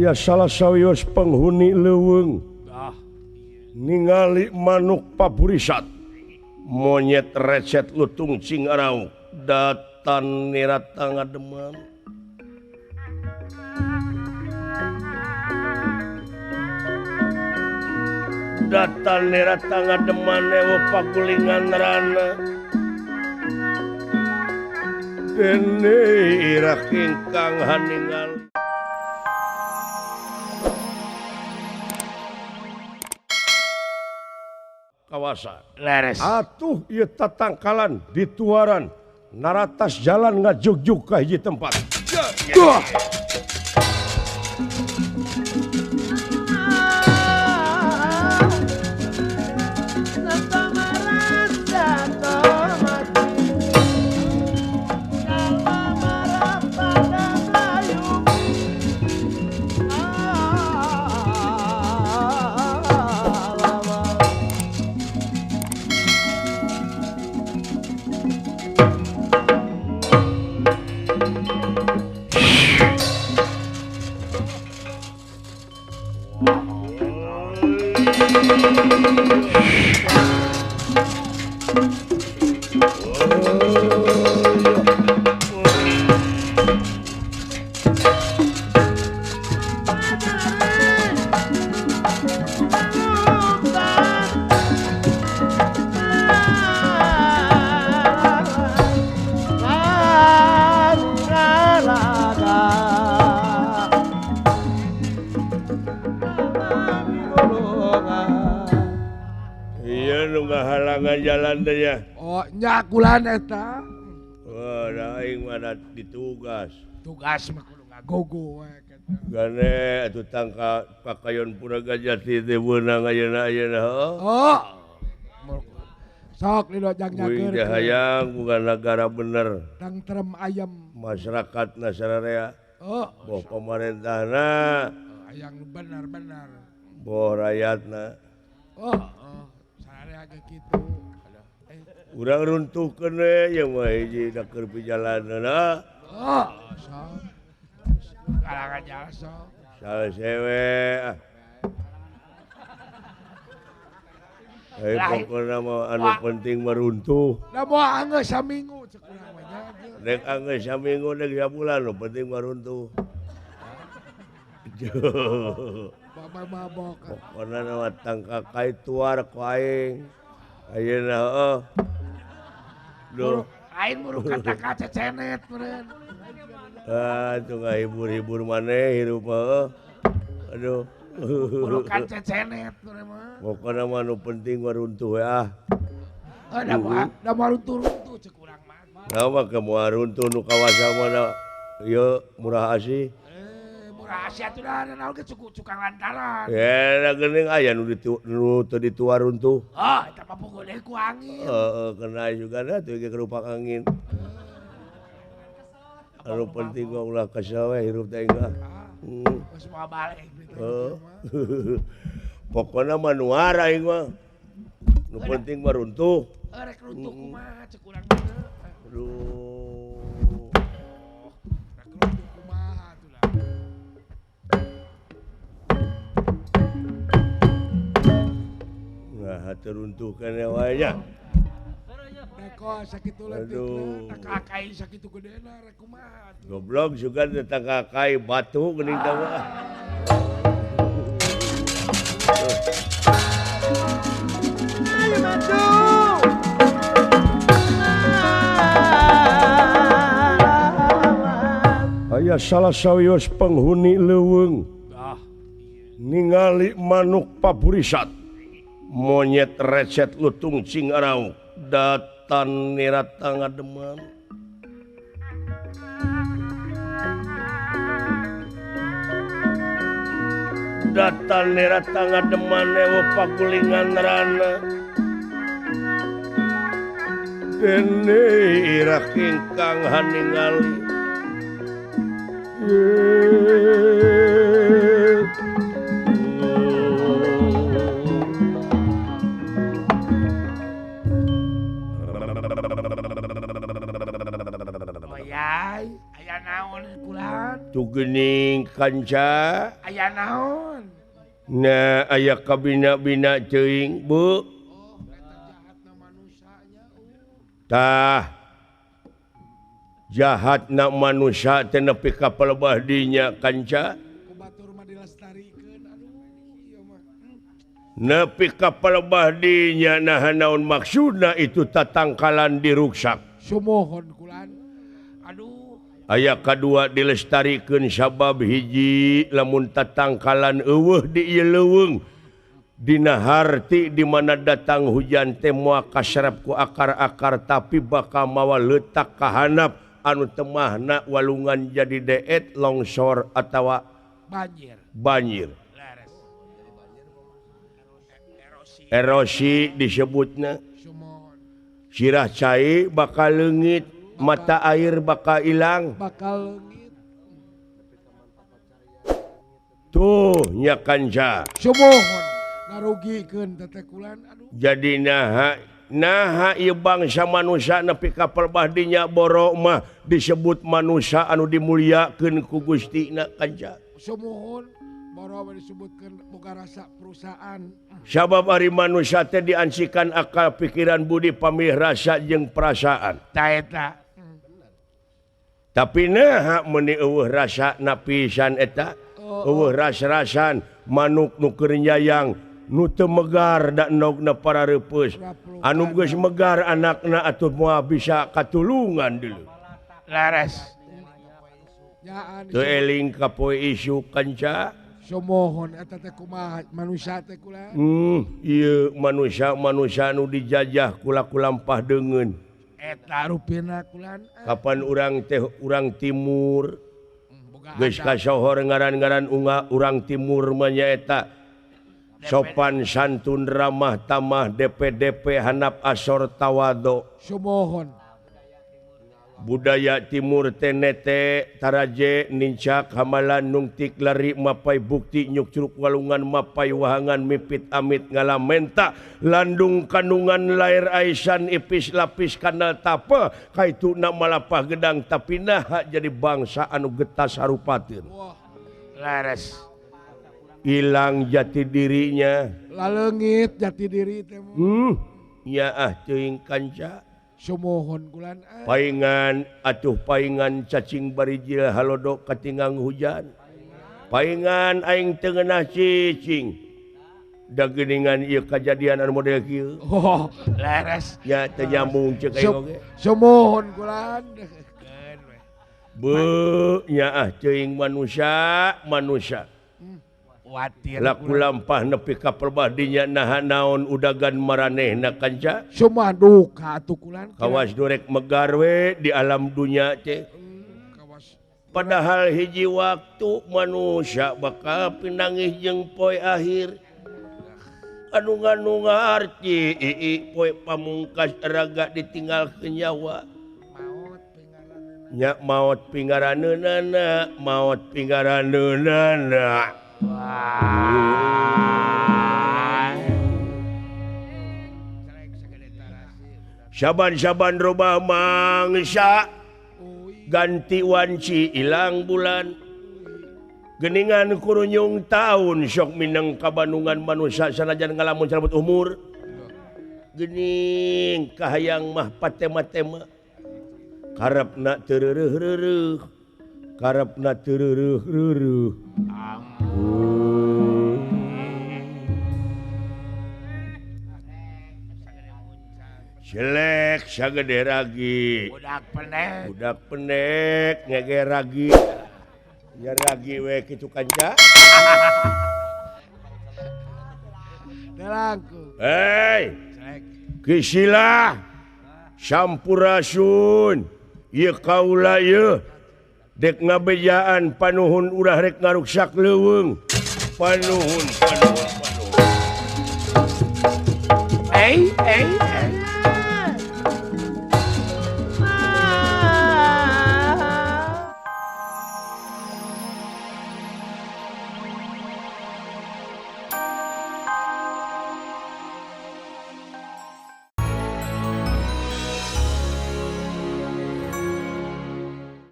Ya salah sawios penghuni leuweung ningali manuk paburisat monyet recet lutung cingaraung datan nirata ngademan datan nirata ngademan ewa pagulingan rana dene irah ingkang haningal kawasa. Leres. Atuh ieu tatangkalan dituaran naratas jalan ngajugjug ka hiji tempat. Duh. Jalan teh ya. Oh, nya kulan eta. Oh, da aing mah ditugas. Tugas mah kudu ngagogo we kitu. Gane atuh tangka pakayon Pura Gajati teh beunang ayeuna ayeuna heuh. Oh. Sok lilo jang nyakeun. Kuing hayang bukan negara bener. Tangtrem ayam. Masyarakatna sararea. Oh, boh pamarentahna. Hayang bener-bener. Boh rakyatna. Oh, oh, sararea ge kitu. Urang runtuhkeun we ieu mah hiji da keur pijalanna. Oh, sok. Kalangan jalan sok. Salese we ah. Eh pokona mah anu penting mah runtuh. Da moal anggeus saminggu cek urang mah nya. Rek anggeus saminggu rek sabulan nu penting mah runtuh. Mabok. Pokona mah tangkakai tuar ku aing. Ayeuna heuh. Duh. Aing muru kata cecenet meureun. Ah, atuh ngahibur-hibur maneh hirup mah. Aduh. Muru kan cecenet meureun mah. Pokona mah nu penting mah runtuh we ah. Heuh da moal da moal runtuh-runtuh cek urang mah. Da mah ke moal runtuh nu kawasa mah ieu murah asih. Murah asih atuh da naon ge cukang lantaran. Eh, da geuning aya nu teu dituar runtuh. Oh, eta mah pukul deui ku angin. Heeh, kena juga da teu ge kerupak angin. Anu penting mah ulah kesel we hirup teh engah. Geus moal balik. Heeh. Pokona mah nuar aing mah. Nu penting mah runtuh. Heuh rek runtuh kumaha cek urang mah. Aduh. Rek runtuh kumaha atuh lah. Nah, teu runtuh keneh wae nya. Rek sakitu leutikna, tangkakai sakitu gedena rek kumaha atuh. Goblok sugan teh tangkakai batu geuning teh mah. Aya salah sawios penghuni leuweung ningali manuk paburisat monyet recet lutung cingaraung datan nirata ngademan datan nirata ngademan ewa pagulingan rana dene irah ingkang haningali. Oh yai, Aya naon kulan? Tuh geuning kanca. Aya naon? Nah aya kabina-bina teuing Bu. Tah jahatna manusia teh nepi ka palebah dinya kanca. Nepi ka palebah dinya nah naon maksudna itu tatangkalan diruksak. Sumohon kulan. Aduh. Aya kadua dilestarikeun sabab hiji lamun tatangkalan eueuh di ieu leuweung. Dina harti di mana datang hujan teh moal kaserep ku akar-akar tapi bakal mawa leutak kahanap anu temahna walungan jadi deet longsor atawa banjir. Banjir. Erosi disebutna. Sirah cai bakal leungit, mata air bakal ilang. Bakal leungit. Tuh nya kanca. Sumohon ngarugikeun teteh kulan aduh. Jadi naha naha ieu bangsa manusia nepi ka palebah dinya boro mah disebut manusia anu dimuliakeun ku Gustina kanca. Sumuhun boro mah disebutkeun boga rasa perusahaan. Sabab ari manusia teh diansikan akal pikiran budi pamih rasa jeung perasaan. Ta eta. Tapi naha meuni eueuh rasa napisan eta? Eueuh ras-rasan manuk nu keur nyayang nu teu megar da endogna parareupeus. Anu geus megar anakna atuh moal bisa katulungan deuleu. Laras. Teu eling ka poe isuk kanca. Sumohon eta teh kumaha manusia teh kula. Ieu manusia-manusia nu dijajah kula-kulampah deungeun. Eta rupina kulan. Kapan urang teh urang timur. Geus kasohor ngaran-ngaran unga urang timur mah nyaeta sopan santun ramah tamah DPDP hanap asor tawado. Sumohon. Budaya timur tenete taraje nincak hamalan nungtik lari mapai bukti nyukcruk walungan mapai wahangan mipit amit ngalamenta landung kandungan lair aisan ipis lapis kanal tapa kaituna malapah gedang tapi naha jadi bangsa anu getas harupateun. Laras. Hilang jati dirinya. Laleungit jati diri teh. Ya ah teuing kanca. Sumohon kulan. Paingan atuh paingan cacing barijil halodok katinggang hujan. Paingan aing teu ngeunah cicing. Da geuningan ieu kajadian anu model kieu. Oh, laras. Ya teu nyambung ceuk aing oge. Sumohon kulan. Beuh nya ah teuing manusia, manusia. Laku lampah nepi ka palebah dinya naha naon udagan maranehna kanca. Sumah duka atuh kulan. Kawas dorek megar we di alam dunya teh. Padahal hiji waktu manusia bakal pinangih jeung poe akhir. Anu nganu ngarti poe pamungkas raga ditinggalkeun nyawa. Nya maot pinggaraneunana, maot pinggaraneunana. Saban-saban robah mangsa ganti wanci ilang bulan geningan kurunyung tahun sok mineng kabandungan manusia sanajan ngalamun salebet umur gening kahayang mah patema-tema karepna teu reureuh-reureuh karepna teu reureuh-reureuh. Jelek sagede ragi. Budak pendek ngege ragi. Nya ragi we kitu kanca. Delangku. Hei. Kisilah. Sampurasun. Ieu kaula ieu. Dek ngabejaan panuhun ulah rek ngaruksak leuweung. Panuhun panuhun panuhun. Hey, hey.